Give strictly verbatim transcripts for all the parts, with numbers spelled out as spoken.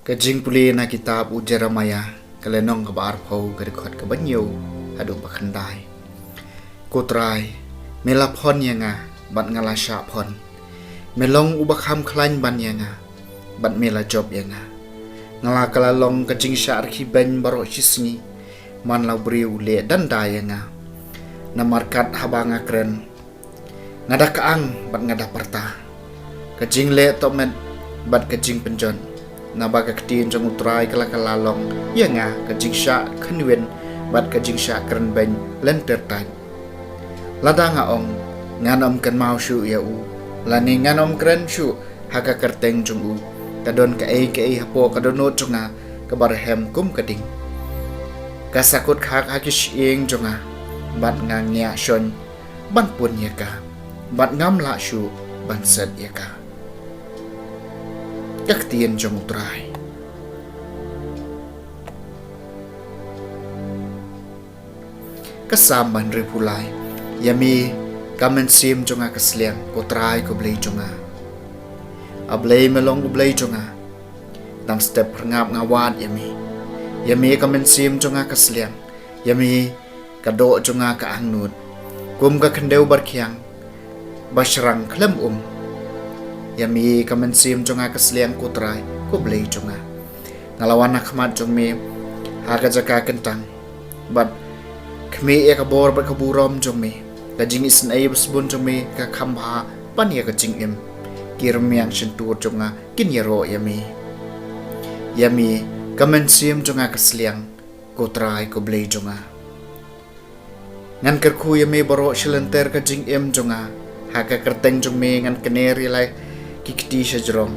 Ka jingpule na kitab u Jeremiah, ka lynnong kaba arphew, ka dkhot kaba hynñiew haduh ba khyndai. Ko Trai, me la phon ïa nga, bad nga la shah phon. Me long uba kham khlaiñ ban ïa nga, bad me la jop ïa nga. Nga la ka la long ka jingshah rkhie beiñ baroh shi sngi, man la u briew u leh danda ïa nga. Namar kat haba nga kren, nga da ka ang bad nga da pyrta. Ka jingleh tohmet bad ka jingpynjot. Naba ka ktien jong u Trai ka la ka la long ïa nga ka jingshah khynwin bad ka jingshah kren beiñ lynter tait. Lada nga ong, ngan ym kynmaw shuh ïa u, lane ngan ym kren shuh ha ka kyrteng jong u, ka don kaei kaei hapoh ka dohnud jong nga kaba rhem kum ka ding. Ka sakut khak ha ki shyieng jong nga, bad nga ngiah shon ban pun ïa ka, bad ngam lah shuh ban set ïa ka. Ka ktien jong u Trai. Ka Salm ba hynriewphew lai. Ïa me ka mynsiem jong nga ka sliang, ko Trai ko Blei jong nga. A Blei me long u Blei jong nga. Tang step phyrngap nga wad ïa me. Ïa me ka mynsiem jong nga ka sliang. Ïa me ka doh jong nga ka angnud. Kum ka khyndew barkhiang ba shrang khlem um. Ïa me ka mynsiem jong nga ka sliang, ko Trai ko Blei jong nga. Nga la wan ha khmat jong me ha ka jaka kyntang, bad khmih ïa ka bor bad ka burom jong me. Ka jingisynei ba sbun jong me ka kham bha ban ïa ka jingim. Ki rmiang shyntur jong nga kin ïaroh ïa me. Ïa me ka mynsiem jong nga ka sliang, ko Trai ko Blei jong nga. Ngan kyrkhu ïa me baroh shi lynter ka jingim jong nga. Ha ka kyrteng jong me ngan kner ïa la ki kti shajrong.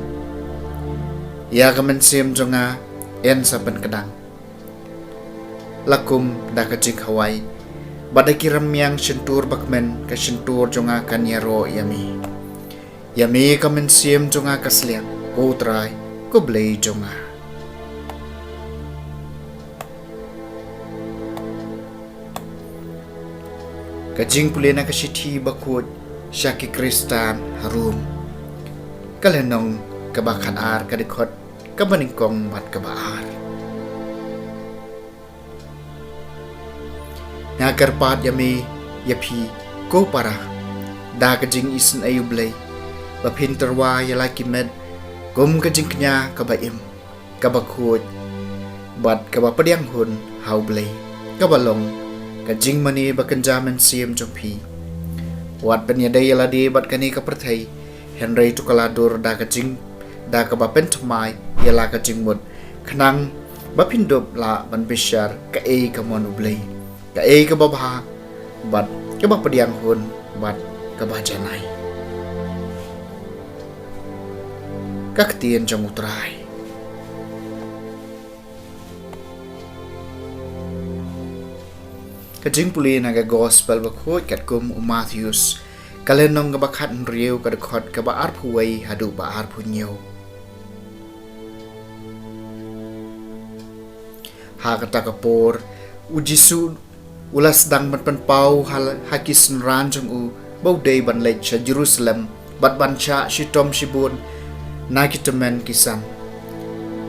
Ïa ka mynsiem jong nga yn sa pynkdang. La kum da ka jingkhawai, bad da ki rmiang shyntur ba kmen ka shyntur jong nga kan ïaroh ïa me. Ïa me ka mynsiem jong nga ka sliang, ko Trai ko Blei jong nga. Ka jingpule na ka shithi bakhuid sha ki Khristan ha Rom. Ka lynnong kaba khatar, ka dkhot kaba nyngkong bad kaba ar. Nga kyrpad ïa me, ïa phi, ko para, da ka jingisynei U Blei, ba phin tyrwa ïa la ki met kum ka jingkñia kaba im, kaba khuid, bad kaba pdiang hun ha U Blei, kaba long ka jingmane bakynja mynsiem jong phi. Wat pynïadei ïa lade bad kane ka pyrthei, hynrei to kylla dur da ka jing, da kaba pynthymmai ïa la ka jingmut, khnang ba phin dup lah ban bishar kaei ka mon U Blei, kaei kaba bha, bad kaba pdiang hun, bad kaba janai. Ka ktien jong U Trai. Ka jingpule na ka Gospel bakhuid katkum u Mathaios, ka lynnong kaba khathynriew, ka dkhot kaba arphew wei haduh ba arphew hynñiew. Ha kata ka por, U Jisu u la sdang ban pynpaw ha, ha ki synran jong u ba u dei ban leit sha Jerusalem, bad ban shah shitom shibun na ki tymmen ki san,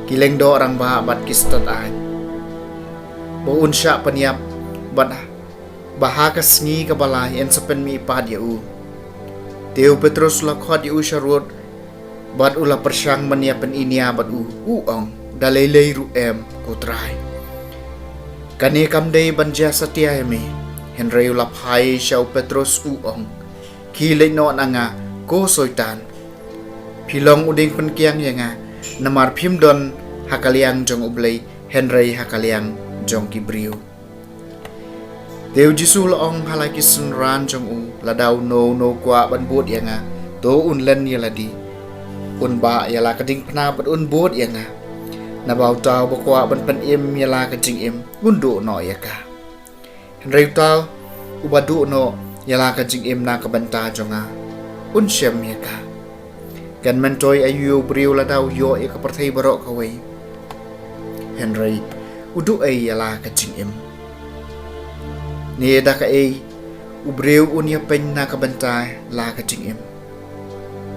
ki lyngdoh rangbah bad ki stad aiñ, ba un shah pynïap, bad ba ha ka sngi kaba lai yn sa pynmihpat ïa u. Te u Petros u la khot ïa u sharud, bad u la pyrshang ban ïa pyniñnia bad u, u ong, da lei lei ruh em, ko Trai. Kane kam dei ban jia satia ïa me. Hynrei u la phai sha u Petros u ong, khie leit noh na nga, ko Soitan. Phi long u dieng pynkiang ïa nga, namar phim don ha ka liang jong U Blei, hynrei ha ka liang jong ki briew. Te U Jisu u la ong ha la ki synran jong u, lada uno uno u kwah ban bud ïa nga, to un len ïa lade, Un bah ïa la ka diengphna bad un bud ïa nga, naba uta uba kwah ban pynim ïa la ka jingim un duh noh ïa ka. Hynrei uta uba duh noh ïa la ka jingim na ka bynta jong nga, un shem ïa ka. Kan myntoi aïu ïa u briew lada u ïoh ïa ka pyrthei baroh kawei, hynrei u duh ei ïa la ka jingim? Ne da kaei u briew un ïapeiñ na ka bynta la ka jingim?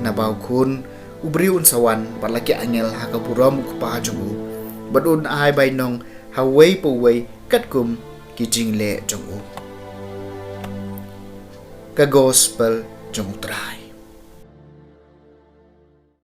Naba u Khun u briew un sa wan bad la ki angel ha ka burom u Kpa jong u, bad un ai bainong ha uwei pa uwei katkum ki jingleh jong u. Ka Gospel jong U Trai.